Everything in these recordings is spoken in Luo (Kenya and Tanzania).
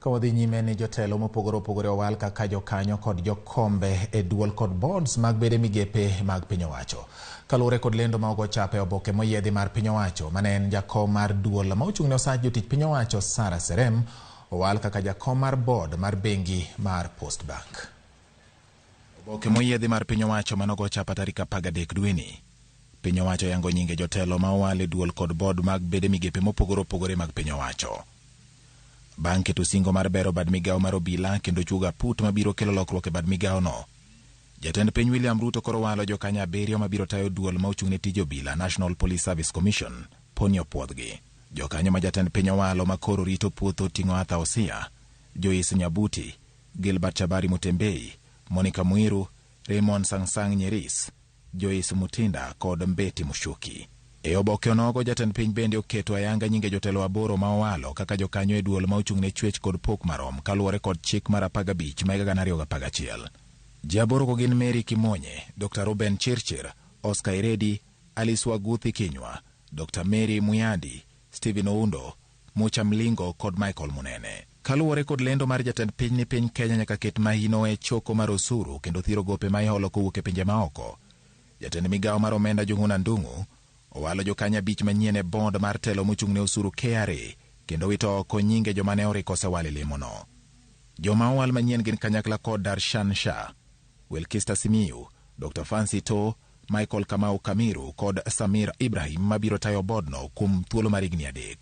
Ka wadhi nyime ni jotelo mopogore opogore owal kaka jokanyo kod jokombe e duol kod boards mag bede migepe mag piny owacho. Kaluwore kod lendo ma ogo chap e oboke moyiedhi mar piny owacho, mane en jakom mar duol ma ochung' ne osach jotich piny owacho Sarah Serem, owal kaka jakom mar board mar bengi mar Post Bank. Oboke moyiedhi mar piny owacho manogo chapa tarik 13 dweni. Piny owacho yango nyinge jotelo ma owal e duol kod board mag bede migepe mopogore opogore mag piny owacho. Bang' keto singo mar bero bad migawo mar obila kendo chuogo aput mabiro kelo lokruok e bad migawono. Jatend piny William Ruto koro walo jokanyo 7 mabiro tayo duol ma ochung' ne tij obila National Police Service Commission poni opuodhgi. Jokanyo ma jatend piny owalo ma koro rito puotho oting'o Arthur Osia, Joyce Nyabuti, Gilbert Chabari Mutembei, Monica Muiru, Raymond Sangsang Nyeris, Joyce Mutinda kod Mbeti Mushuki. E oboke onogo jatend piny bende oketo ayanga nyinge jotelo 8 ma owalo kaka jokanyo e duol ma ochung' ne chwech kod pok marom kaluwore kod chik mar 15 ma higa 2011. Ji 8 go gin Mary Kimonye, Dr. Ruben Chirchir, Oscar Iredi, Alice Waguthi Kinywa, Dr. Mary Muyandi, Stephen Oundo, Mucha Mlingo kod Michael Munene. Kaluwore kod lendo mar jatend piny ni piny Kenya nyaka ket mahino e choko mar osuru kendo thiro gope ma iholo kowuok e pinje maoko. Jatend migawo mar omenda Njuguna Ndung'u owalo jokanyo 5 manyien e board mar telo mochung' ne osuru KRA kendo wito oko nyinge joma ne oriko osewal e lemono. Joma owal manyien gin kanyakla kod Darshan Shah, Wilkista Simiyu, Dr. Fancy To, Michael Kamau Kamiru kod Samir Ibrahim mabiro tayo boardno kuom thuolo mar higni 3.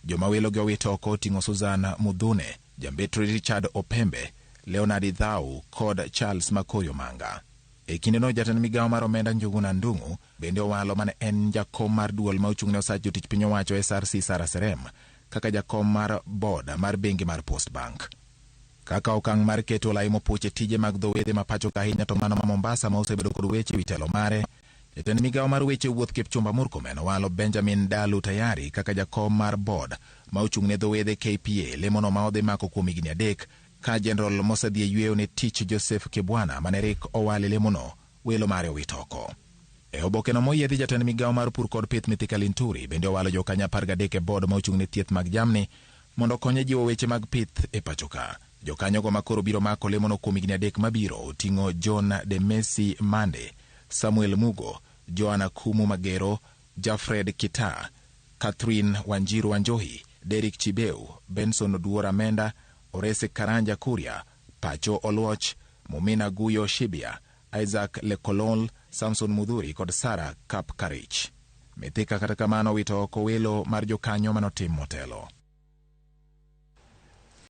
Joma welo gi owito oko oting'o Susan Mudhune, Jambetri Richard Opembe, Leonard Idhau kod Charles Makoyo Manga. E kindeno jatend migawo mar omenda Njuguna Ndung'u bende owalo mane en jakom mar duol ma ochung' ne osach jotich piny owacho SRC Sarah Serem kaka jakom mar board mar bengi mar Post Bank. Kaka okang' mar keto olai mopuch e tije mag dho wedhe ma pacho ka ahinya to mano ma Mombasa ma osebedo kod weche ewi telo mare, jatend migawo mar weche wuoth Kipchumba Murkomen owalo Benjamin Dalu Tayari kaka jakom mar board ma ochung' ne dho wedhe KPA lemono ma odhi mako kuom higni 3 ka General mosedhi e yweyo ne tich Joseph Kibwana mane rik owal e lemono welo mare owito oko. E obokeno moyiedhi jatend migawo mar pur kod pith Mithika Linturi bende owalo jokanyo 13 e board ma ochung' ne thieth mag jamni mondo okonye jiwo weche mag pith e pacho ka. Jokanyogo ma koro biro mako lemono kuom higni 3 mabiro oting'o John de Messi Mande, Samuel Mugo, Joanna Kumu Magero, Jafred Kita, Catherine Wanjiru Wanjohi, Derrick Chibeu, Benson Oduor Amenda, Orese Karanja Kuria, Pacho Oluoch, Mumina Guyo Shibia, Isaac Lekolol, Samson Mudhuri kod Sarah Kapkarich. Mithika kata kamano owito oko welo mar jokanyo manotim motelo.